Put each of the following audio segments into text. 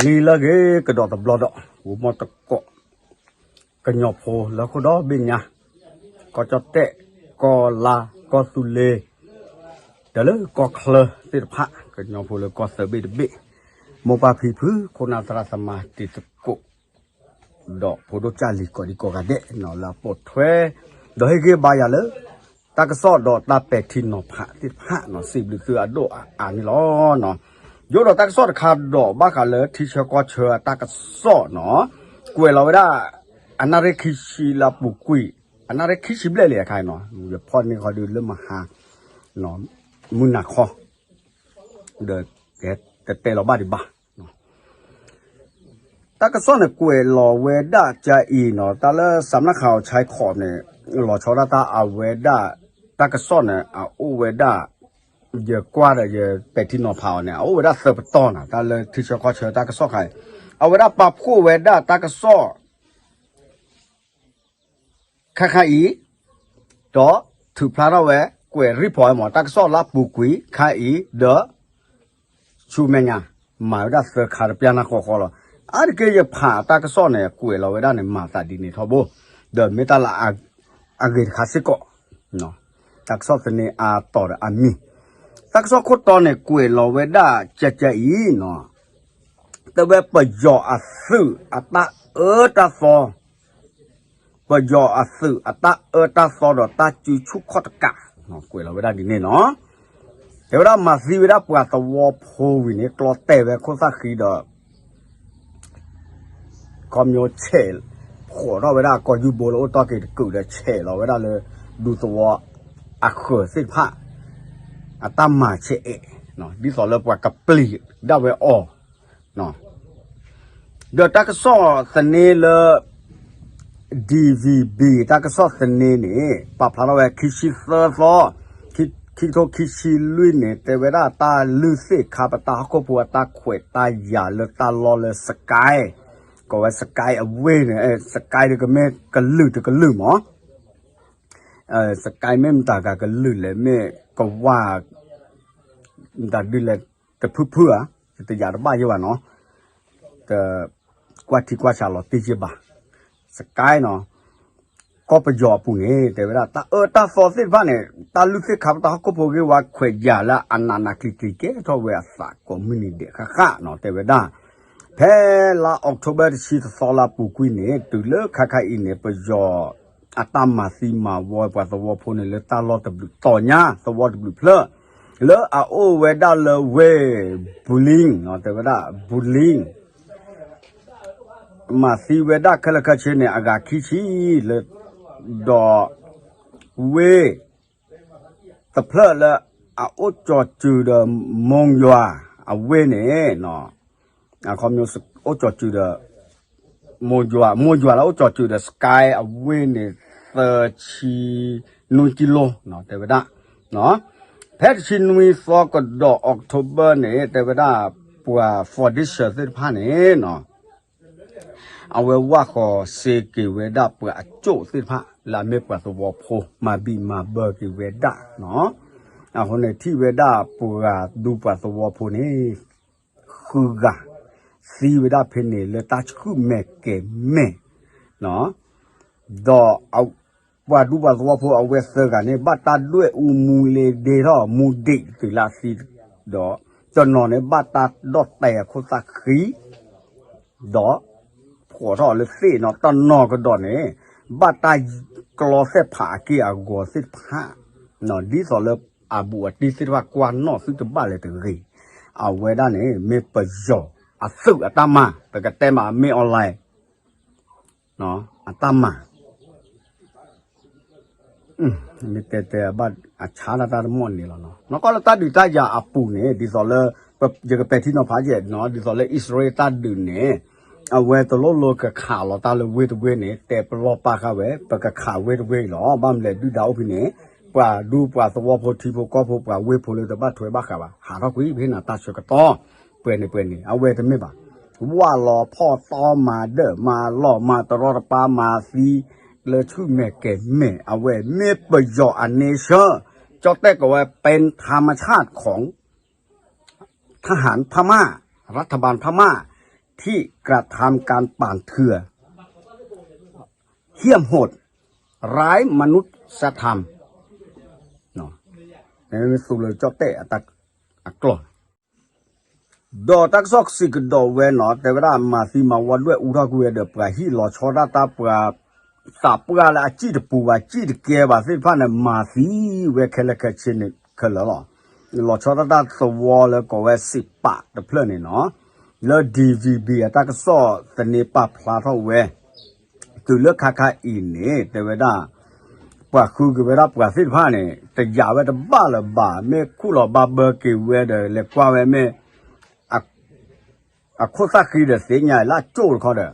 လံလၢဂ့ၤကဒီးတဘျီဒီး ဂိၤမီၢ်တကိး ကညီဖိလၢဟီၣ်ခိၣ်ဒီဘ့ၣ်ညါ, ကီၢ်ကၠီၣ်တဲၣ်, ကီၢ်လါ, ကီၢ်သူလ့ၤ, ဒီးလၢကီၢ်ချၢသ့ၣ်တဖၣ် ကညီဖိလၢကီၢ်သၢဘ့ၣ်တဘ့ၣ်, မိၢ်ပၢ်ဖံဖု ခိၣ်နၢ်သရၣ်သမါတံၤသကိး ဒီးဖိဒိၣ်ကၢ်လံၤ ကိးဒံကိးဂၤဒဲးနီၤ လၢအပိာ်ထွဲ ဒီးဟ့ၣ်ဂံၢ်ဘါယၤလၢ တၢ်ကစီၣ်ဒီးတၢ်ပဲာ်ထံနီၤဖးသ့ၣ်တဖၣ်နီၤ စံးဘျုးသုအဒိၣ်အါန့ၣ်လီၤ. ယအိၣ်ဒီးတၢ်ကစီၣ်တခါဒီးဘၣ်ဃးလၢထံဆၢကီၢ်ဆၢအတၢ်ကစီၣ်နီၤ ကွဲးလီၤဝဲဒၣ် အနၣ်ရံၣ်ခံဆံလၢအပူၤကွံာ် အနၣ်ရံၣ်ခံဆံဘျဲၣ်လံအခါနီၤ ယဖီၣ်န့ၢ်ဃီဒုးလၢမဟါ မုၢ်နၤခီ ဒီးကတဲလီၤဘၣ်ဒံးဘၣ် တၢ်ကစီၣ်န့ၣ်ကွဲးလီၤဝဲဒၣ်ကအံၤနီၤ တၢ်လၢစးနၣ်ခးအီၤဆဲခီးန့ၣ် လီၤဆီဒၣ်တၢ်အဝဲဒၣ် တၢ်ကစီၣ်န့ၣ် အအိၣ်ဝဲဒၣ် ယကွၢ်ဒီးယပဲာ်ထံနီၤဖးအီၤန့ၣ် အအိၣ်ဝဲဒၣ်သၢပတီၢ်နီၤ တၢ်လၢထံဆၢကီၢ်ဆၢတၢ်ကစီၣ်ခါအံၤ အဝဲဒၣ်ပာ်ဖှိၣ်ဝဲဒၣ်တၢ်ကစီၣ် ခါခါအံၤ ဒီးထုးဖျါထီၣ်ဝဲ ကွဲး report ဝဲမး တၢ်ကစီၣ်လၢအပူၤကွံာ်ခါအံၤ ဒီး ဆူမဲာ်ညါ မၤဝဲဒၣ်သၢခါတပျၢ်နၢ်ဃီဃီလီၤ. အါတက့ၢ်ယဖးတၢ်ကစီၣ်န့ၣ် ကွဲးလီၤဝဲဒၣ်န့ၣ် မၤသးဒ်န့ၣ်ထီဘိ ဒီးမ့ၢ်တၢ်လၢအဂ့ၤတခါစ့ၢ်ကီး တၢ်ကစီၣ်သန့အါတီၤဒီးအါမံၤ တၢ်ကစီၣ်ခိၣ်တီန့ၣ် ကွဲးလီၤဝဲဒၣ်ကကအံၤနီၤ တဲဝဲပယီၤအသုးအတၢ်အၢတၢ်သီ ပယီၤအသုးအတၢ်အၢတၢ်သီဒီးတၢ်စုဆူၣ်ခီၣ်တကး ကွဲးလီၤဝဲဒၣ်ဒ်န့ၣ်နီၤ တဲဝဲဒၣ်မၤသံဝဲဒၣ်ပှၤသဝီဖိဝံၤန့ၣ် ကျီတဲာ်ဝဲခိၣ်သၣ်ဃံဒီး ခီပညီဆဲး ဃိးထီၣ်ဝဲဒၣ်ကီၢ်ယူၢ်ဘိလၢအိၣ်တီၢ်က့ၤတကုာ်ဒီးဆဲးလီၤဝဲဒၣ်လၢ ဒူသဝီအဃၢၤသ့ၣ်တဖၣ် အတၢ်မၤဆဲးအဲး ဒ်သိးလၢပှၤကပျံၤဒၣ်ဝဲအီၤ ဒီးတၢ်ကစီၣ်သန့လၢ DVB တၢ်ကစီၣ်သန့န့ၣ် ပာ်ဖျါထီၣ်ဝဲခံဆံသၢသီ ခံကထိခံဆံလွံၢ်န့ၣ် တဲဝဲဒၣ်တၢ်လုၢ်သ့ၣ်ခါပတာ်ဟီၣ်ခိၣ်ဖိအတၢ်ခွဲးတၢ်ယာ်လၢတၢ်လီၢ်လၢ Sky ကိးဝဲ Sky အဝ့ၢ်န့ၣ် Sky ဒုးကမ့ၢ်ကလုာ်တကလုာ်မး Sky မ့ၢ်မတၤဂၤကလုာ်လဲၣ် မ့ၢ်ကဝၢ် မတၤဒုးလဲၣ် တဖုဖုဧါ တယာ်တဘၣ်ယဲဘၣ်နီၤ တကွၢ်ထံကွၢ်ဆးလီၤတံၢ်ယဲဘၣ် Sky နီၤ ကီၢ်ပယီၤအပူၤန့ၣ် တဲဝဲဒၣ် တၢ်အၢတၢ်သီသ့ၣ်တဖၣ်န့ၣ် တၢ်လုၢ်သ့ၣ်ခါပတာ်ဟီၣ်ခိၣ်ဖိဂ့ၢ်ဝါခွဲးယာ်လၢအနးနးကျံၤကျံၤကဲထီၣ်ဝဲအသးကိးမုၢ်နံၤဒဲးဃၣ်ဃၣ်နီၤ တဲဝဲဒၣ် ဖဲလါ October တဆံတသီလၢအပူၤကွံာ်န့ၣ် တုၤလၢခါခါအံၤန့ၣ် ပယီၤအတၢ်မၤသံမၤဝီပှၤသဝီဖိန့ၣ် လၢတၢ်လီၢ်တဘျုးတီၤညါ သဝီတဘျုးဖျၢၣ် လၢအအိၣ်ဝဲဒၣ်လၢဝ့ၢ် Bulim နီၤ တဲဝဲဒၣ် Bulim မၤသံဝဲဒၣ်ခဲလၢာ်ခဲဆ့န့ၣ် အဂၤခံဆံလၢ ဒီး ဝ့ၢ် တဖျၢၣ်လၢအအိၣ်ကၠီၤစုၤဒီး မိၢ်ယွၤအဝ့ၢ်န့ၣ် အခီပညီအိၣ်ကၠီၤစုၤဒီး မိၢ်ယွၤ မိၢ်ယွၤလၢအိၣ်ကၠီၤစုၤဒီး Sky အဝ့ၢ်န့ၣ် သၢဆံနွံကံလိ တဲဝဲဒၣ် ဖဲတဆံနွံသီကဒီး October န့ၣ် တဲဝဲဒၣ် ပှၤ foundation သ့ၣ်တဖၣ်န့ၣ် အဝဲဝၣ်ဃီၤစ့က့ၤဝဲဒၣ်ပှၤအကၠိၣ်သ့ၣ်တဖၣ် လၢအမ့ၢ်ပှၤသဝီဖိ မၤဘံၣ်မၤဘၢက့ၤဝဲဒၣ်နီၤ အဃိန့ၣ် ထံၣ်ဝဲဒၣ်ပှၤဒူပှၤသဝီဖိန့ၣ် ဃုဂၤ သံဝဲဒၣ်ဖဲန့ၣ်လၢတၢ်ဆူၣ်မဲာ်ကဲၤမဲာ် ဒီး ပှၤဒူပှၤသဝီဖိအဝဲသၢဂၤန့ၣ် ဘၣ်တၢ်ဒွဲၣ်အူမူလ့ဒ့ထီၣ် မူဒံးတုၤလၢအသံ ဒီး တနီၤန့ၣ် ဘၣ်တၢ်ဒီၣ်တဲာ်အခိၣ်သၣ်ဃံ ဒီး ဖှီၣ်ထီၣ်လၢသ့ၣ်နီၤ တနီၤကဒီးန့ၣ် ဘၣ်တၢ်ကျီသဲၣ်ဖးအက့ၢ်အဂီၤသ့ၣ်တဖၣ် ဒ်သိးလၢအဘူးအတံၢ်သ့ၣ်တဖၣ်ကွၢ်နီၣ်သုတဘၣ်လဲၣ်တဂ့ၤ အဝဲဒၣ်န့ၣ် မ့ၢ်ပယီၤအသုးအတၢ်မၤ ပကတဲမးမ့ၢ် online အတၢ်မၤ မ့ၢ်တဲတဲဘၣ်အဆါလၢတၢ်တမီၢ်န့ၣ်လီၤနီၤ နီၢ်ကီၢ်လၢတၢ်ဒုးတၢ်ယၤအပူၤန့ၣ် ဒ်သိးလၢ ယကပဲာ်ထံနီၤဖးယဲၢ်နီၤ ဒ်သိးလၢအံၣ်စရ့လးတၢ်ဒုးန့ၣ် အဝဲတလိၣ်လိကခးလီၤတၢ်လၢဝ့ၢ်တဝ့ၢ်န့ၣ် တဲပလီၢ်ပာ်ဃာ်ဝဲ ပကခးဝ့ၢ်တဝ့ၢ်အံၤလီၤ ဘၣ်မနုၤလဲၣ်ဒုၣ်ဒါအိၣ်ဖဲန့ၣ် ပှၤဒူပှၤသဝီဖိထံဖိကီၢ်ဖိ ပှၤဝ့ၢ်ဖိလၢတဘၣ်ထွဲဘၣ်ဃးဘၣ် ဟးထီၣ်ကွံာ် ပဟ့ၣ်နၤတၢ်ဆၢကတီၢ် ပှဲၤန့ၣ်ပှဲၤန့ၣ် အဝဲတမ့ၢ်ဘၣ် ဝၣ်လီၤဖီၣ်တီမၤဒၢၣ်မၤလီၢ်မၤတရီတပါမၤသံ လၢဆူၣ်မဲာ်ကဲၤမဲာ် အဝဲမ့ၢ်ပယီၤအ nature ကၠီတဲၣ်ကဝဲ เป็นธรรมชาติของ ทหารพม่า รัฐบาลพม่า ที่ ที่กระทำการป่านเถื่อน เหี้ยมโหด ไร้มนุษยธรรม မ့ၢ်သူလၢကၠီၣ်တဲၣ်အတၢ်အကျိာ် ဒီးတၢ်ကစီၣ်စံးကဒီးဝဲနီၤ တဲဝဲဒၣ်မၤသံမၤဝီဒွဲၣ်အူထီၣ်ကွံာ်ဝဲဒီး ပှၤဟံၣ်လီၤဆီဒၣ်တၢ် ပှၤသးပှၢ်လၢအစံၣ်တပူၤဘၣ် စံၣ်တကဲဘၣ်သ့ၣ်တဖၣ်န့ၣ် မၤသံဝဲခဲလၢာ်ခဲဆ့န့ၣ်ခဲလၢာ်လီၤ. လီၤဆီဒၣ်တၢ်သဝီလၢကိးဝဲစံးပာ်တဖျၢၣ်န့ၣ်နီၤ လၢ D V B အတၢ်ကစီၣ်သန့ပာ်ဖျါထီၣ်ဝဲ တုၤလၢခါခါအံၤန့ၣ် တဲဝဲဒၣ် ပှၤဃုက့ၤဝဲဒၣ်ပှၤသ့ၣ်တဖၣ်န့ၣ် တယာ်ဝဲတဘၣ်လၢၤဘၣ် မ့ၢ်ခူၣ်လီၤဘၣ်ဘၢက့ၤဝဲဒီး လဲၤကွၢ်ဝဲမ့ၢ် အခိၣ်သၣ်ဃံဒီးသ့ၣ်ညါလၢအကၠိၣ်တခီဒီး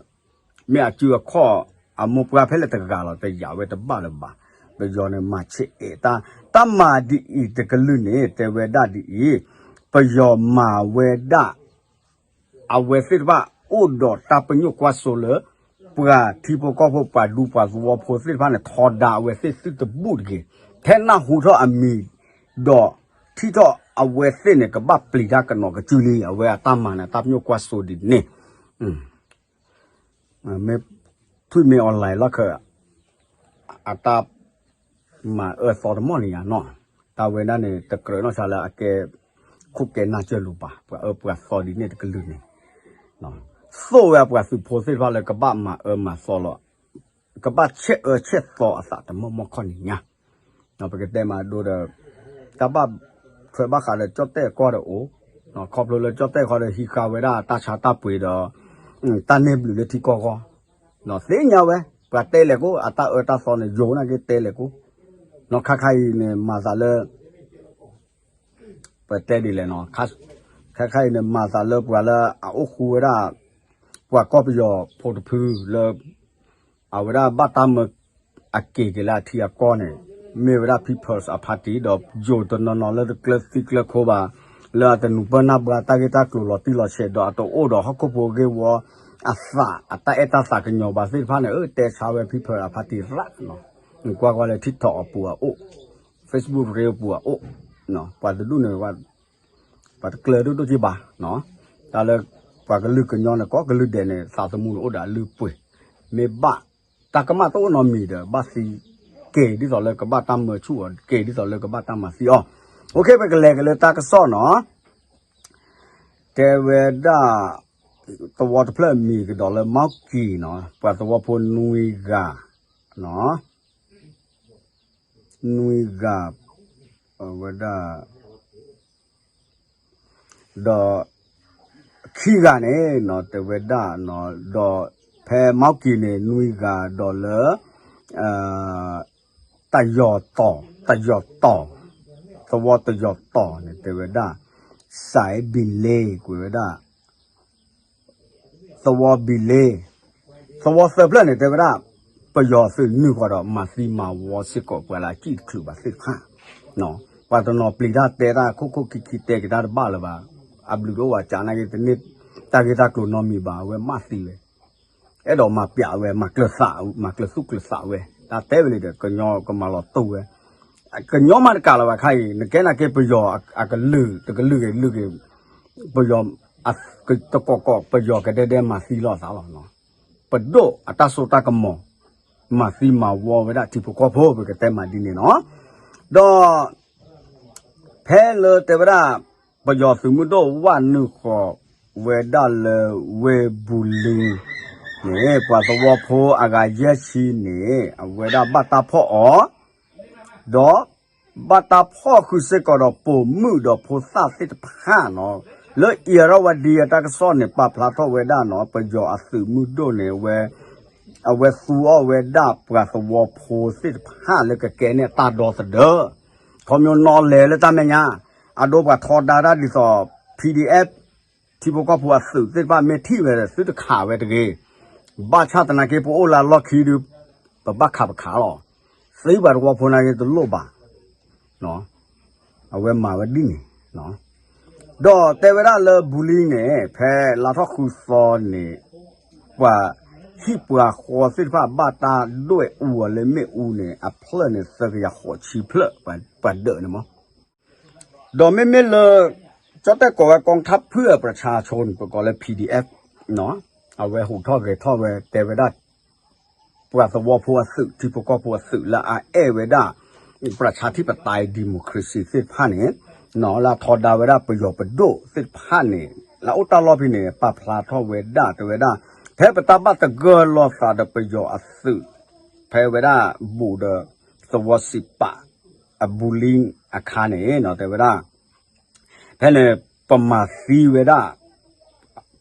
မ့ၢ်အစုအခီၣ် အမိၢ်ပှၢ်ဖဲလဲၣ်တဂၤလီၤ တယာ်ဝဲတဘၣ်လၢၤဘၣ်. ပယီၤန့ၣ်မၤဆံးအဲၣ်တၢ် တၢ်မၤဒ်အံၤတကလုာ်န့ၣ် တဲဝဲဒၣ်ဒ်အံၤ ပယီၤမၤဝဲဒၣ် အဝဲသ့ၣ်တဖၣ်အိၣ်ဒီးတၢ်ပညိၣ်ကွၢ်စိလၢ ပှၤထံဖိကီၢ်ဖိ ပှၤဒူပှၤသဝီဖိသ့ၣ်တဖၣ်န့ၣ် ထီဒါအဝဲသ့ၣ်သုတဘူၣ်တဂ့ၤ, ထဲနၢ်ဟူထီၣ်အမံၤ ဒီးထံၣ်ထီၣ်အဝဲသ့ၣ်န့ၣ် ကဘၣ်ပျံၤတၢ်ကနီၤကစုလံ အဝဲအတၢ်မၤန့ၣ် တၢ်ပညိၣ်ကွၢ်စိဒ်န့ၣ် မ့ၢ်ထွံၣ်မ့ၢ် online လီၢ်ခၢၣ် အတၢ်မၤအၢသီတမီၢ်န့ၣ်ညါနီၤ, တၢ်ဝဲဒၣ်န့ၣ် တကြၢးနီၢ်ဆါလၢအကဲ ခိၣ်ကဲနၢ်စၢၢ်လိာ်ပာ် ပှၤအၢပှၤသီဒ်န့ၣ်တကလုာ်န့ၣ် သိၣ်ဝဲအပှၤသုးဖိသ့ၣ်တဖၣ်လၢကဘၣ်မၤအၢမၤသီလီၤ, ကဘၣ်ဆဲးအၢဆဲးသီအသးတမီၢ်မီၢ်ခီၣ်န့ၣ်ညါ ပကတဲမၤဒိဒီး တၢ်ဘၣ်ထွဲဘၣ်ဃးဒီးကၠီၣ်တဲၣ်ကီၢ်ဒီးအိၣ်, ခီဖျိလၢကၠီၣ်တဲၣ်ခီဒီးဟံးဃာ်ဝဲဒၣ်တၢ်ဆါတၢ်ပှ့ၤဒီး တၢ်န့ၢ်ဘျုးလၢထံကီၢ်ဂီၢ်, သ့ၣ်ညါဝဲ ပှၤတဲလဲၣ်ကိၣ် အတၢ်အၢတၢ်သီန့ၣ် ယိၤနာ်က့တဲလဲၣ်ကိၣ်, နီၢ်ခါခါအံၤန့ၣ် မၤသးလၢ ပတဲဒ်လဲၣ်နီၤ, ခဲခါအံၤန့ၣ် မၤသးလၢပှၤလၢအအိၣ်ဃူဝဲဒၣ် ပှၤကီၢ်ပယီၤဖိတဖုလၢ အဝဲဒၣ်ဘၣ်တၢ်မၢအက့ၤက့ၤလၢအထံအကီၢ်န့ၣ် မ့ၢ်ဝဲဒၣ် People's အ Party ဒီးယိၤတနီၤနီၤလၢတကျၢၤသံကျၢၤခိဘၣ် လၢအတနုာ်ပၢၢ်နၢ်ဘှါတၢ်ဂ့ၢ်တၢ်ကျိၤလီၤတံၢ်လီၤဆဲး ဒီးအတအိၣ်ဒီးဟီၣ်ခိၣ်ဖိအဂ့ၢ်ဝီ အသးအတၢ်အဲၣ်တၢ်သးကညီၤဘၣ်သ့ၣ်တဖၣ်န့ၣ် အၢ တဲဆါဝဲ People's အ Party ရၣ်နီၤ, နကွၢ်ကွၢ်လၢ TikTok အပူၤအအိၣ် Facebook reel ပူၤအအိၣ်, ပှၤတဒူၣ်န့ၣ် ပှၤတကျၢၤဒိၣ်ဒိၣ်က့ဘၣ်, တၢ်လၢ ပှၤကလုာ်ကညီန့ၣ် ကိးကလုာ်ဒဲးန့ၣ် သးသမူန့ၣ်အိၣ်ဒီးအလုၢ်အပှ့ၤ, မ့ၢ်ဘၣ် တၢ်ကမၣ်တအိၣ်နီတမံၤဒီး ဘၣ်သံက့ၤဒ်သိးလၢကဘၣ်တၢ်မၢဆူၣ်အီၤ က့ၤဒ်သိးလၢကဘၣ်တၢ်မၤသံအီၤ, OK ပကလဲၤက့ၤလၢတၢ်ကစီၣ်နီၤ, တဲဝဲဒၣ် သဝီတဖျၢၣ်မံၤကဒီးလၢ မီၣ်ကံၤနီၤ ပှၤသဝီဖိနွံဂၤ နွံဂၤ အဝဲဒၣ် ဒီး ခံဂၤန့ၣ် တဲဝဲဒၣ် ဒီးဖဲမီၣ်ကံၤန့ၣ် နွံဂၤဒီးလၢ တယီၤတီၤ တယီၤတီၤ သဝီတယီၤတီၤန့ၣ် တဲဝဲဒၣ် စဲးဘံလ့ ကွဲးဝဲဒၣ် သဝီဘံလ့ သဝီသၢဖျၢၣ်န့ၣ် တဲဝဲဒၣ် ပယီၤသုးနုာ်ဃီဒီး မၤသံမၤဝီစ့ၢ်ကီးပှၤလၢအစံၣ်တချုးဘၣ်သ့ၣ်တဖၣ်, ပှၤတနီၤပျံၤတၢ်တဲတၢ်ခိၣ်ခိၣ်ခံခံတဲက့ၤတၢ်တဘၣ်လၢၤဘၣ်, အဘျုးတအိၣ်ဘၣ် ကးနာ်က့ တန့ၢ်တၢ်ဂ့ၢ်တၢ်ကျိၤနီတမံၤဘၣ် အဝဲမၤသံဝဲ အဲၣ်ဒိးမၤပျးဝဲ မၤကျၢၤသး မၤကျၢၤသူၣ်ကျၢၤသးဝဲ တၢ်တဲဝဲလံဒီး ကညီကမၤလီၤတိၢ်ဝဲ, ကညီမးတကးလၢၤဘၣ်ခါအံၤ နကဲနာ်က့ ပယီၤအကလုာ် တကလုာ်ဂ့ၤလုာ်ဂ့ၤ ပယီၤ တကိးကိး ပယီၤကဒဲဒဲမၤသံလိာ်သးလီၤ. ပဒိၣ်အတၢ်စိတၢ်ကမီၤ မၤသံမၤဝီဝဲဒၣ်ထံဖိကီၢ်ဖိ ပကတဲမးဒ်န့ၣ်နီၤ, ဒီး ဖဲလၢတဲဝဲဒၣ် ပယီၤသုးမုၢ်ဒိၣ်ဝဲနုာ်ဃီၤဝဲဒၣ်လၢဝ့ၢ်ဘူလံန့ၣ် ပှၤသဝီဖိအဂၤယဲၢ်ဆံန့ၣ် အဝဲဒၣ်ဘၣ်တၢ်ဖီၣ်အီၤ ဒီး ဘၣ်တၢ်ဖီၣ်ဃုာ်စ့ၢ်ကီးဒီးပိာ်မုၣ်ဒီးဖိသၣ်သ့ၣ်တဖၣ်နီၤ, လၢအံၤရဝၤဒံအတၢ်ကစီၣ်န့ၣ် ပာ်ဖျါထီၣ်ဝဲဒၣ်နီၤ ပယီၤအသုးမုၢ်ဒိၣ်န့ၣ် အဝဲ အဝဲသူအီၣ်ဝဲဒၣ်ပှၤသဝီဖိသ့ၣ်တဖၣ်လၢကကဲန့ၢ်အတၢ်ဒီသဒၢ ခီဖျိနီၤလဲၤလၢတၢ်မဲာ်ညါ အဒိပှၤထီဒါတၢ်ဒ်သိး P D F ထံဖိကီၢ်ဖိအသုးသ့ၣ်တဖၣ်မ့ၢ်ထံၣ်ဝဲဒီး သုတခးဝဲတဂ့ၤ, ဘၣ်ဆၣ်သနာ်က့ ပအိၣ်လၢအလီၢ်ခံဒီး ပဘၣ်ခးပခးလီၤ, သံပှၤသဝီဖိနာ်က့တလိၣ်ဘၣ် အဝဲမၤဝဲဒ်န့ၣ်, ဒီးတဲဝဲဒၣ်လၢဘူလံန့ၣ် ဖဲလါထီၣ်ဃုသီန့ၣ် ပှၤဟံၣ်ပှၤဃီသ့ၣ်တဖၣ်ဘၣ်တၢ်ဒွဲၣ်အူအီၤလၢမ့ၣ်အူန့ၣ် အဖျၢၣ်န့ၣ် သၢကယၤဃိးဆံဖျၢၣ် ပှၤဒၢးန့ၣ်မး ဒီးမ့မ့ၢ်လၢ ကၠီၣ်တဲၣ်ကိးဝဲ กองทัพเพื่อประชาชน ပကိးလၢ P D F အဝဲဟူးထီၣ်ဂဲၤထီၣ်ဝဲတဲဝဲဒၣ် ပှၤသဝီဖိအသုး ထံဖိကီၢ်ဖိအသုးလၢအအဲၣ်ဝဲဒၣ် ပြၢၡါထံၣ်ပတၢၣ် democracy သ့ၣ်တဖၣ်န့ၣ် လၢအထီဒါဝဲဒၣ်ပယီၤပဒိၣ်သ့ၣ်တဖၣ်န့ၣ် လၢအအိၣ်တၢ်လီၢ်ဖဲန့ၣ် ပာ်ဖျါထီၣ်ဝဲဒၣ်တဲဝဲဒၣ် ဖဲပတၢ်ဘၣ်သဂၢၢ်လိာ်သးဒီးပယီၤအသုး ဖဲဝဲဒၣ်ဘူးဒီးသဝီစံးပာ် အဘူးလံအခါန့ၣ် တဲဝဲဒၣ် ဖဲန့ၣ် ပမၤသံဝဲဒၣ်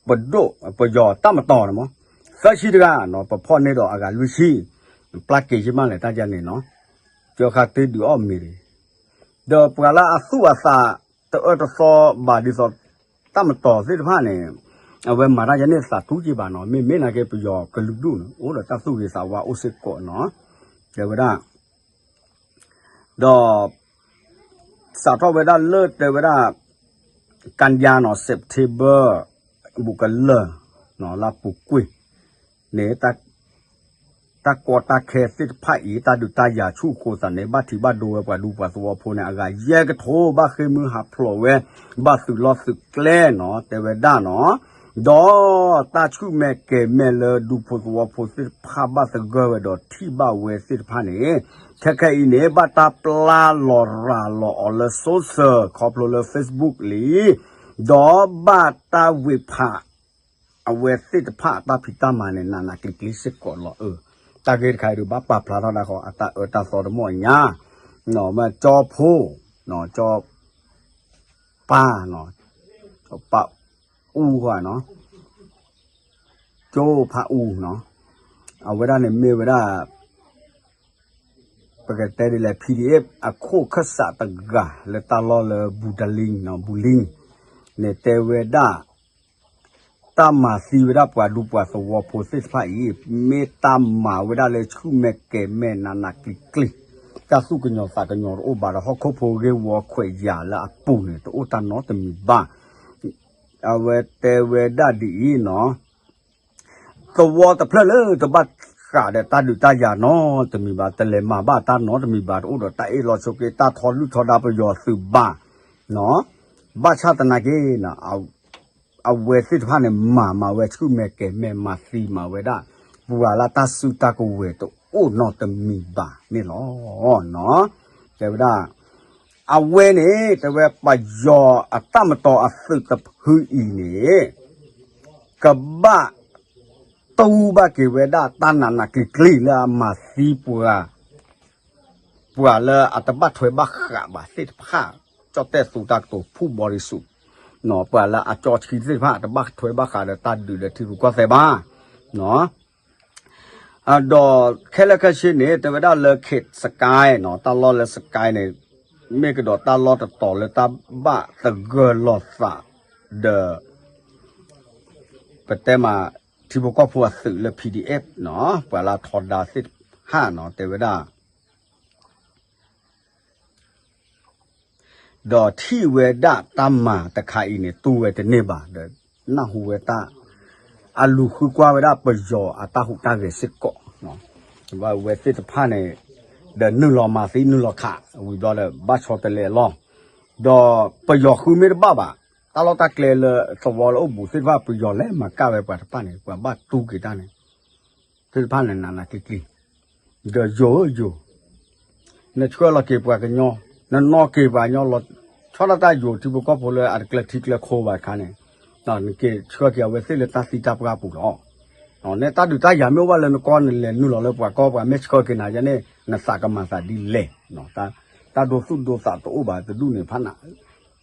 ပဒိၣ်ပယီၤတၢ်မတီၤန့ၣ်မး သၢဆံတဂၤနီၤ ပဖီၣ်န့ၢ်ဒီးအဂၤလွံၢ်ဆံ ပျၢ်က့ၤယမၢ်လဲၣ်တၢ်ယါန့ၣ်နီၤ ကၠီခါတ့ဒုးအီၣ်မ့ၤရံ ဒီးပှၤလၢအသူၣ်အသးတအၢတသီဘၣ်ဒ်သိး တၢ်မတီၤသ့ၣ်တဖၣ်န့ၣ် အဝဲမၤတၢ်ယါန့ၣ်သးတူၢ်က့ၤဘၣ်နီၤ မ့မ့ၢ်နာ်က့ပယီၤကလုာ်ဒူၣ်န့ၣ် အိၣ်ဒီးတၢ်သူၣ်ဂ့ၤသးဝါအိၣ်စ့ၢ်ကီးနီၤ တဲဝဲဒၣ် ဒီး စးထီၣ်ဝဲဒၣ်လၢတဲဝဲဒၣ် ကၣ်ယါနီၤ September ဘူးကလၢာ် လၢပူၤကွံာ်န့ၣ် တၢ်ကီတၢ်ခဲသ့ၣ်တဖၣ်အံၤ တၢ်ဒုးတၢ်ယၤဆူၣ်အဃိသးန့ၣ် ဘၣ်ထံးဘၣ်ဒိဝဲပှၤဒူပှၤသဝီဖိန့ၣ် အဂၤယဲၢ်ကထိ ဘၣ်ဃ့ၢ်မုၢ်ဟးဖျိးဝဲ ဘၣ်သုးလီၢ်သုးကျဲနီၤ တဲဝဲဒၣ်နီၤ ဒီးတၢ်ဆူၣ်မဲာ်ကဲၤမဲာ်လၢဒူဖိသဝီဖိသ့ၣ်တဖၣ် ဘၣ်သဂၢၢ်ဝဲဒီးထံၣ်ဘၣ်ဝဲသ့ၣ်တဖၣ်န့ၣ် ခဲခဲအံၤန့ၣ် ဘၣ်တၢ်ပျၢ်လီၤရၤလီၤအီၤလၢ social ခီဖျိလၢ Facebook လံ ဒီးဘၣ်တၢ်ဝ့ၤဖး အဝဲသ့ၣ်တဖၣ်အတၢ်ဖံးတၢ်မၤန့ၣ် နးနးကျံၤကျံၤစ့ၢ်ကီးလီၤ. တၢ်ဂ့ၢ်တခါအံၤဒုး ဘၣ်ပာ်ဖျါထီၣ်ဒၣ်ဃီ အတၢ်အၢတၢ်သီတမီၢ်ညါ မ့ၢ်ကၠီဖိ ကၠီပၢ် ပၢ်အူဃီနီၤ ကၠိဖးအူနီၤ အဝဲဒၣ်န့ၣ်မ့ၢ်ဝဲဒၣ် ပကတဲဒ်လဲၣ် PDF အခိၣ်ခၢၣ်စးတဂၤလၢတၢ်လီၢ်လၢ ဘူတလံ ဘူလံ န့ၣ်တဲဝဲဒၣ် တၢ်မၤသံဝဲဒၣ်ပှၤဒူပှၤသဝီဖိသ့ၣ်တဖၣ်အံၤ မ့ၢ်တၢ်မၤဝဲဒၣ်လၢဆူၣ်မဲာ်ကဲၤမဲာ်နးနးကျံၤကျံၤ တၢ်သူၣ်ကညီၤသးကညီၤတအိၣ်ဘၣ်ဒီး ဟီၣ်ခိၣ်ဖိဂ့ၢ်ဝီခွဲးယာ်လၢအပူၤန့ၣ် တအိၣ်တၢ်နီတမံၤဘၣ် အဝဲတဲဝဲဒၣ်ဒ်အံၤနီၤ သဝီတဖျၢၣ်လၢတဘၣ်ဃးဒီးတၢ်ဒုးတၢ်ယၤနီတမံၤဘၣ် တလဲၤမၤဘၣ်တၢ်နီတမံၤဘၣ် တအိၣ်ဒီးတၢ်အ့ၣ်လိာ်ဆိးက့ တၢ်ထီဒုၣ်ထီဒါပယီၤသုးဘၣ် ဘၣ်ဆၣ်သနာ်က့ အဝဲသ့ၣ်တဖၣ်န့ၣ် မၤမၤဝဲဆူၣ်မဲာ်ကဲၤမဲာ် မၤသံမၤဝဲဒၣ် ပှၤလၢတၢ်စုတၢ်ကဝဲၤတအိၣ်နီတမံၤဘၣ်န့ၣ်လီၤ. တဲဝဲဒၣ် အဝဲန့ၣ် တဲဝဲပယီၤအတၢ်မတီၤအသုးတဖုအံၤန့ၣ် ကဘၣ်တူၢ်ဘၣ်က့ၤဝဲဒၣ်တၢ်နးနးကျံၤကျံၤ လၢအမၤသံပှၤ ပှၤလၢအတဘၣ်ထွဲဘၣ်ဃးဘၣ်သ့ၣ်တဖၣ် ကၠီၣ်တဲၣ်သူတၢ်ကတိၤ ဖူၣ်ဘီရံစူး ပှၤလၢအကၠီဆှံသ့ၣ်တဖၣ် တဘၣ်ထွဲဘၣ်ဃးဒီးတၢ်ဒုးလၢထံရူၢ်ကီၢ်သဲးဘၣ် ဒီးခဲလၢာ်ခဲဆ့န့ၣ် တဲဝဲဒၣ်လၢ Sky နီၤ တၢ်လီၢ်လၢ Sky န့ၣ် မ့ၢ်ကဒီးတၢ်လီၢ်တတီၤလၢတၢ်ဘၣ်သဂၢၢ်လိာ်သးဒီး ပတဲမး ထံဖိကီၢ်ဖိအသုးလၢ PDF နီၤ ပှၤလၢအထီဒါသ့ၣ်တဖၣ်နီၤ တဲဝဲဒၣ် ဒီးထံၣ်ဝဲဒၣ်တၢ်မၤတခါအံၤန့ၣ် တူၢ်ဝဲတန့ၢ်ဘၣ်ဒီး နၢ်ဟူဝဲတၢ် အလူၤဃုကွၢ်ဝဲဒၣ်ပယီၤအတၢ်ဟူးတၢ်ဂဲၤစ့ၢ်ကီး ဝဲသ့ၣ်တဖၣ်န့ၣ် ဒီးနုာ်လီၤမၤသံနုာ်လီၤခး ဝံၤဘျီဒီး ဘၣ်ဆီတလဲအလီၢ် ဒီးပယီၤဃုမ့ၢ်တဘၣ်ဘၣ် တၢ်လီၢ်တၢ်ကျဲလၢသဝီလၢအိၣ်ဘူးသ့ၣ်တဖၣ် ပယီၤလဲၤမၤကၢ်ဝဲပှၤတဖၣ်န့ၣ် ပှၤဘၣ်တူၢ်က့ၤတၢ်န့ၣ် သ့ၣ်တဖၣ်န့ၣ်နးနးကျံၤကျံၤ ဒီးယိာ်ဧၢယိာ် နဆှၢလီၤက့ၤပှၤကညီ နနီၣ်က့ၤပှၤကညီလီၤ ဆီဒၣ်တၢ်ယိာ်ထံဖိကီၢ်ဖိလၢအတကျဲထံကျဲခိဘၣ်တခါန့ၣ် နက့ၤဆှၢက့ၤအဝဲသ့ၣ်လၢတၢ်သံတၢ်ပှၢ်ပူၤလီၤ. နတၢ်ဒုးတၢ်ယၤမ့ၢ်အိၣ်ဘၣ်လၢနကီၢ် နလဲၤနုာ်လီၤလၢပှၤကီၢ်ပှၤမ့ၢ်ဆှၢက့ၤနၤယဲန့ၣ် နသးကမၤသးဒ်လဲၣ် တၢ်ဒိသူၣ်ဒိသးတအိၣ်ဘၣ်တဒူၣ်န့ၣ်ဖးနး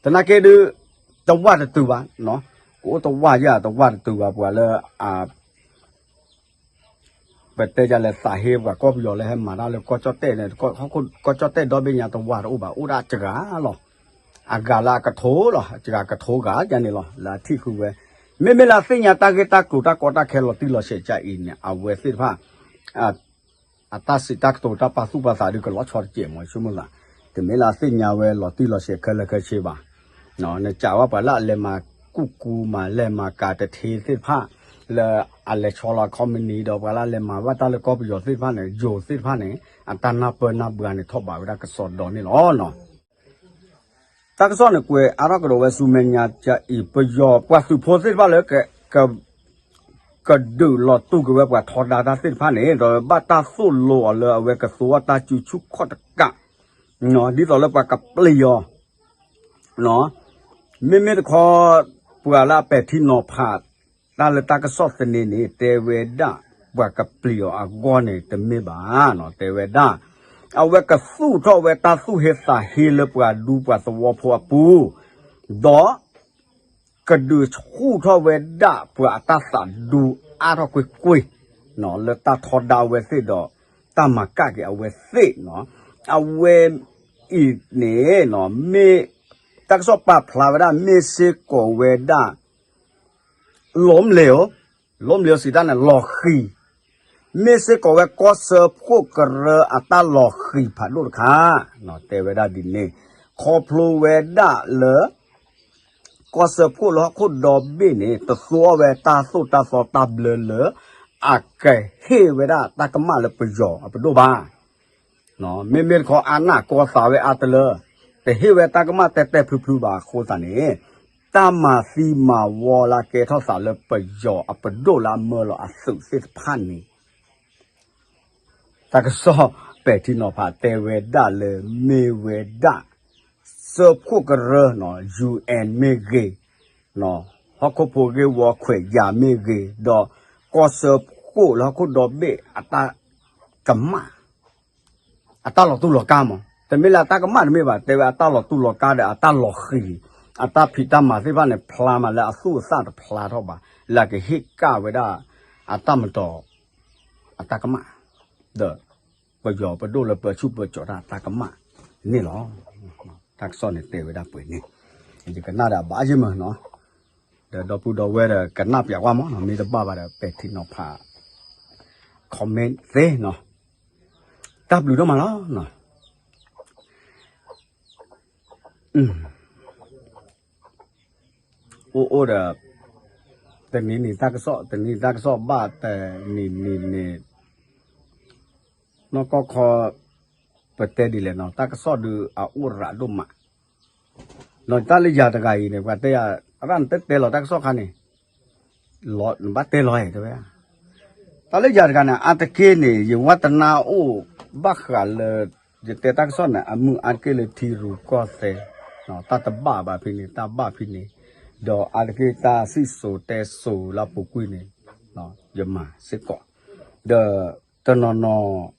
သနာ်က့ဒုး တဝၢ်တတုၤဘၣ် ကအိၣ်တဝၢ်ယၤ တဝၢ်တတုၤဘၣ် ပှၤလၢ ပတဲယၤလဲၤသးဟ့ ပှၤကီၢ်ပယီၤလၢဟဲမၤတၢ်လၢကီၢ်ကၠီၣ်တဲၣ်န့ၣ် ကီၢ်ကၠီၣ်တဲၣ်ဒီဘ့ၣ်ညါတဝၢ်တအိၣ်ဘၣ် အိၣ်ဒၣ်စှၤလီၤ အဂၤလၢအကထိလီၤ စှၤကထိဂၤယါန့ၣ်လီၤ လၢအထံၣ်ဃုဝဲ မ့မ့ၢ်လၢအသ့ၣ်ညါတၢ်ဂ့ၢ်တၢ်ကျိၤတၢ်ကီတၢ်ခဲလီၤတံၢ်လီၤဆဲးကအံၤန့ၣ် အဝဲသ့ၣ်တဖၣ် အတၢ်စံးတၢ်ကတိၤတၢ်ပာ်သူၣ်ပာ်သးဒုးကလီၤဆီတကဲးမး ဆိကမိၣ်သး တမ့ၢ်လၢအသ့ၣ်ညါဝဲလီၤတံၢ်လီၤဆဲးခဲလၢာ်ခဲဆ့ဘၣ် နစံးဝဲပှၤလၢအလဲၤမၤကူၣ်ကူမၤလဲၤမၤကၤတထ့သ့ၣ်တဖၣ် လၢအလဲၤဆီလီၤခီမနံၤဒီးပှၤလၢအလဲၤမၤဘၣ်တၢ်လၢကီၢ်ပယီၤသ့ၣ်တဖၣ်န့ၣ် ယိၤသ့ၣ်တဖၣ်န့ၣ် အတၢ်နၢ်ပၢၢ်နၢ်ဘှါန့ၣ်ထီၣ်ဘးဝဲဒၣ်ကစီဒီန့ၣ်လီၤ. တၢ်ကစီၣ်န့ၣ်ကွဲးအါထီၣ်ကဒီးဝဲဆူမဲာ်ညါကအံၤ ပယီၤပှၤသုးဖိသ့ၣ်တဖၣ်လၢ က ကဒုးလီၤတူၢ်က့ၤဝဲပှၤထီဒါတၢ်သ့ၣ်တဖၣ်န့ၣ် ဒီးဘၣ်တၢ်သိၣ်လိအီၤလၢအဝဲကသူအီၤတၢ်စုဆူၣ်ခီၣ်တကး ဒ်သိးလၢပှၤကပျံၤအီၤ မ့မ့ၢ်တခီ ပှၤလၢအပဲာ်ထံနီၤဖး တၢ်လၢတၢ်ကစီၣ်သန့န့ၣ် တဲဝဲဒၣ် ပှၤကပျံၤအီၤအဂီၢ်န့ၣ် တမ့ၢ်ဘၣ်နီၤ တဲဝဲဒၣ် အဝဲကသူၣ်ထီၣ်ဝဲတၢ်သူၣ်ဟ့သးဟ့လၢပှၤဒူပှၤသဝီဖိအပူၤ ဒီး ကဒုးဆူၣ်ထီၣ်ဝဲဒၣ်ပှၤအတၢ်သးဒူအါထီၣ်ကွ့ၢ်ကွ့ၢ် လၢတၢ်ထီဒါအဝဲသ့ၣ်ဒီး တၢ်မၤကၣ်က့ၤအဝဲသ့ၣ်နီၤ အဝဲအံၤန့ၣ် မ့ၢ် တၢ်ကစီၣ်ပာ်ဖျါဝဲဒၣ် မ့ၢ်စ့ၢ်ကီးဝဲဒၣ် လီၤမလ့ၤဧိၤ, လီၤမလ့ၤဧိၤစံးတၢ်န့ၣ် လီၤဃံၤ, မ့ၢ်စ့ၢ်ကီးဝဲကီၢ်စၢဖှိၣ်ကရၢအတၢ်လီၤဃံၤဖးဒိၣ်တခါ, တဲဝဲဒၣ်ဒ်န့ၣ်, ခီဖျိဝဲဒၣ်လၢ ကီၢ်စၢဖှိၣ်လၢဟီၣ်ခိၣ်ဒီဘ့ၣ်န့ၣ် တသူအီၤဝဲတၢ်သိၣ်တၢ်သီတၢ်ဘျၢလၢ အကဟ့ၣ်ဝဲဒၣ်တၢ်ကမၣ်လၢပယီၤအပဒိၣ်ဘၣ် မ့မ့ၢ်တခီအါနၢ်ကီသးဝဲအါတလၢ, တဟ့ၣ်ဝဲတၢ်ကမၣ်တဲတဲဖျုဖျုဘၣ်အဃိသတးန့ၣ်, တၢ်မၤသံမၤဝီလၢအကဲထီၣ်သးလၢပယီၤအပဒိၣ်လၢအမၢလီၤအသုးသ့ၣ်တဖၣ်န့ၣ်, တၢ်ကစီၣ်ပဲာ်ထံနီၤဖးတဲဝဲဒၣ်လၢမ့ၢ်ဝဲဒၣ် စၢဖှိၣ်ကရၢ, ယူၣ်အဲၣ်မ့ၢ်ဂ့ၤ, ဟီၣ်ခိၣ်ဖိဂ့ၢ်ဝီခွဲးယာ်မ့ၢ်ဂ့ၤ, ဒီးကီၢ်စၢဖှိၣ်လၢဟီၣ်ခိၣ်ဒီဘ့ၣ်အတၢ်ကမၣ် အတၢ်လီၤတူၢ်လီၤကါမး, တမ့ၢ်လၢအတၢ်ကမၣ်တမ့ၢ်ဘၣ်, တဲဝဲအတၢ်လီၤတူၢ်လီၤကါဒီးအတၢ်လီၤဃံၤ, အတၢ်ဖံးတၢ်မၤသ့ၣ်တဖၣ်န့ၣ် ဖျါမးလၢအသူၣ်အသးတဖျါထီၣ်ဘၣ်, လၢအကဟ့ၣ်ကၣ်ဝဲဒၣ် အတၢ်မတီၤ အတၢ်ကမၣ်, ဒီး ပယီၤပဒိၣ်လၢပၢဆူၣ်ပၢကၠီၤတၢ်အတၢ်ကမၣ်န့ၣ်လီၤ. တၢ်ကစီၣ်န့ၣ်တဲဝဲဒၣ်ပှဲၤန့ၣ်, ယကနၣ်ဒီးအဘၣ်ယ့ၢ်မးနီၤ, ဒီးဒီပုၢ်ဒီဝဲၢ်ဒီးကနၣ်ပျးကွၢ်မးနီၤ, မ့ၢ်တဘၣ်ဘၣ်ဒီးပဲာ်ထံနီၤဖး comment သ့နီၤ, တၢ်ဘျုးဒိၣ်မးလီၤနီၤ. အိၣ်အိၣ်ဒီး တနံၤနံၤတၢ်ကစီၣ် တနံၤတၢ်ကစီၣ်ဘၣ်တနံၤနံၤန့ၣ် နီၢ်ကီၢ်ခီ ပတဲဒ်လဲၣ်နီၤ တၢ်ကစီၣ်ဒုးအအိၣ်ရးဒိၣ်မး, နီၤတၢ်လၢယၤတဂၤအံၤန့ၣ် ပှၤတဲယၤ အရၣ်နတဲတဲလီၤတၢ်ကစီၣ်ခါန့ၣ် နဘၣ်တဲလီၤတဲဝဲ, တၢ်လၢယၤတဂၤန့ၣ် အါတက့ၢ်န့ၣ် ယဝါသနၢ်အိၣ်ဘၣ်ဃးလၢ ယတဲတၢ်ကစီၣ်န့ၣ် အမုာ်အါတက့ၢ်လၢထံရူၢ်ကီၢ်သဲး, တၢ်တဘၣ်ဘၣ်ဖဲန့ၣ် တၢ်ဘၣ်ဖဲန့ၣ်, ဒီးအါတက့ၢ်တၢ်စံၣ်စိၤတဲစိၤလၢအပူၤကွံာ်န့ၣ် ယမၤစ့ၢ်ကီး, ဒီးတနီၤနီၤ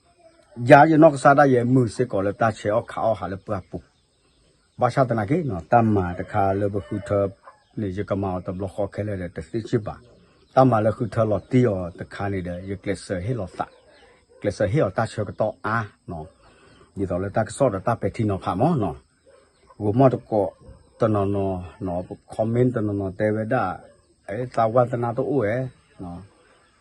ယၤယနီၢ်ကစၢ်ဒၣ်ယဲမုာ်စ့ၢ်ကီးလၢတၢ်ဆဲးအီၣ်ခးအီၣ်ဟးလၢပှၢ်ပူၤ ဘၣ်ဆၣ်သနာ်က့ တၢ်မၤတခါလၢပဃုထၢန့ၣ် ယကမၤအီၤတဘျီဃီခဲလၢာ်ဒီးတသ့စ့ၢ်ဘၣ်, တၢ်မၤလၢဃုထၢလီၤတံၢ်အီၤတခါန့ၣ်ဒီး ယကျဲးစၢးဟ့ၣ်လီၤသး, ကျဲးစၢးဟ့ၣ်အီၤတၢ်ဆၢကတီၢ်အါ, ဒ်သိးလၢတၢ်ကစီၣ်ဒီးတၢ်ပဲာ်ထံနီၤဖးမးနီၤ, ဂိၤမီၢ်တကိး တနီၤနီၤ comment တနီၤနီၤတဲဝဲဒၣ် သးဝါသနၢ်တအိၣ်ဝဲ,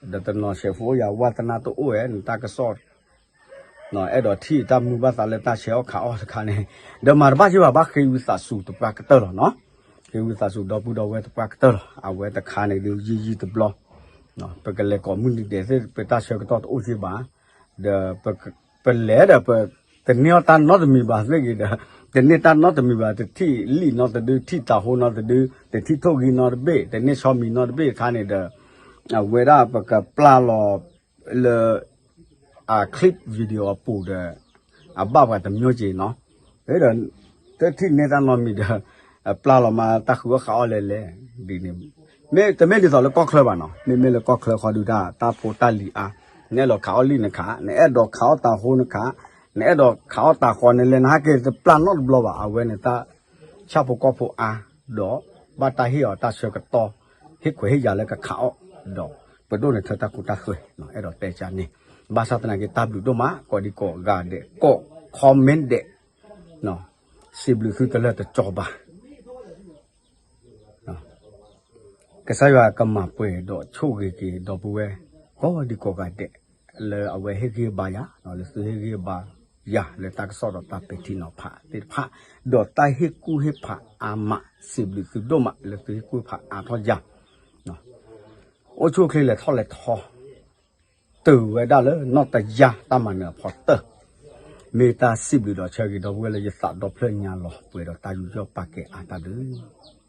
ဒီးတနီၤဆဲးဖိယၤဝါသနၢ်တအိၣ်ဝဲ နတၢ်ကစီၣ် အဲၣ်ဒိးထံၣ်တၢ်မုာ်ဘၣ်သးလၢတၢ်ဆဲးအီၣ်ခးအီၣ်တခါန့ၣ်, ဒီးမၤတဘၣ်ယ့ၢ်ဘၣ် ဘၣ်ဃ့ဝံသးစူၤတပှၢ်ကတၢၢ်လီၤနီၤ, ဃ့ဝံသးစူၤဒီပုၢ်ဒီဝဲၢ်တပှၢ်ကတၢၢ်လီၤ, အဝဲတခါန့ၣ်ဒုးယံာ်ယံာ်တဘျီ, ပကလဲၤကိးမုၢ်နံၤဒဲးသ့ၣ် ပတၢ်ဆၢကတီၢ်တအိၣ်ယ့ၢ်ဘၣ်, ဒီး ပလဲၤဒီးပ တန့ၢ်အီၣ်တၢ်နီတမံၤဘၣ်သ့ၣ်ဂ့ၤဒီး တန့ၢ်တၢ်နီတမံၤဘၣ် တထံၣ်လံာ်နီတဒု ထံၣ်တၤဟိနီတဒု တထံၣ်ထိၣ်ဂံၢ်နီတဘ့ၣ် တန့ၢ်ဆီမံၤနီတဘ့ၣ်အခါန့ၣ်ဒီး အဝဲဒၣ်ပကပျၢ်လီၤလၢ အ clip video အပူၤဒီး အဘၣ်ပှၤတမျိုးက့ၤနီၤ, ဒီး တထံၣ်န့ၢ်တၢ်နီတမံၤဒီး ပျၢ်လီၤမးတၢ်ဃုအီၣ်ဃးအီၣ်လဲၣ်လဲၣ်, ဒ်န့ၣ် မ့ၢ်တမ့ၢ်ဒ်သိးလၢကီၢ်ချၢဘၣ်နီၤ, မ့မ့ၢ်လၢကီၢ်ချၢဃီဒုးတၢ် တၢ်ဖိတၢ်လံၤအါ, နအဲၣ်ဒိးခးအီၣ်လံာ်နခး, နအဲၣ်ဒိးခးအီၣ်တၤဟိနခး, နအဲၣ်ဒိးခးအီၣ်တၤဃီနလဲၤနဟဲက့ၤတပျၢ်နီတဘျီဘၣ်, အဝဲန့ၣ်တၢ်ဆၣ်ဖိကီၢ်ဖိအါ, ဒီးဘၣ်တၢ်ဟ့ၣ်အီၤတၢ်ဆၢကတီၢ်, ဟ့ၣ်ခွဲးဟ့ၣ်ယာ်လၢကခးအီၣ်, ဒီးပဒိၣ်န့ၣ်ထၢတၢ်ကူတၢ်သွဲ, အဲၣ်ဒိးတဲကန့ၣ်, ဘၣ်ဆၣ်သနာ်က့တၢ်ဘျုးဒိၣ်မး ကိးဒံကိးဂၤဒဲး ကိး comment ဒဲး, စံးဘျုးသုတလၢတကီဘၣ် ကစၢ်ယွၤကမၤပှဲၤဒီးဆိၣ်ဂ့ၤက့ၤဒီပုၢ်ဝဲၢ် ကိးဒံကိးဂၤဒဲး, လၢအဝဲဟ့ၣ်ဂံၢ်ဘါယၤ, လၢသုဟ့ၣ်ဂံၢ်ဘါယၤလၢတၢ်ကစီၣ်ဒီးတၢ်ပဲာ်ထံနီၤဖးသ့ၣ်တဖၣ်, ဒီးတၢ်ဟ့ၣ်ကူၣ်ဟ့ၣ်ဖးအါမး, စံးဘျုးသုဒိၣ်မးလၢသုဟ့ၣ်ကူၣ်ဟ့ၣ်ဖးအါထီၣ်ယၤ အိၣ်ဆူၣ်အိၣ်ချ့လဲၤထီၣ်လဲၤထီ, တုၤဝဲဒၣ်လၢနီၢ်တယၢ်တၢ်မၤနၢၤအဖီတၢၢ်, မ့ၢ်တၢ်စံးဘျုးဒီးဆၢဂ့ၤဒီပုၢ်ဝဲၢ်လၢယသးဒီဖျၢၣ်ညါလီၤပှဲၤဒီးတၢ်ယူးယီၣ်ပာ်ကဲအါတၢ်ဘျုး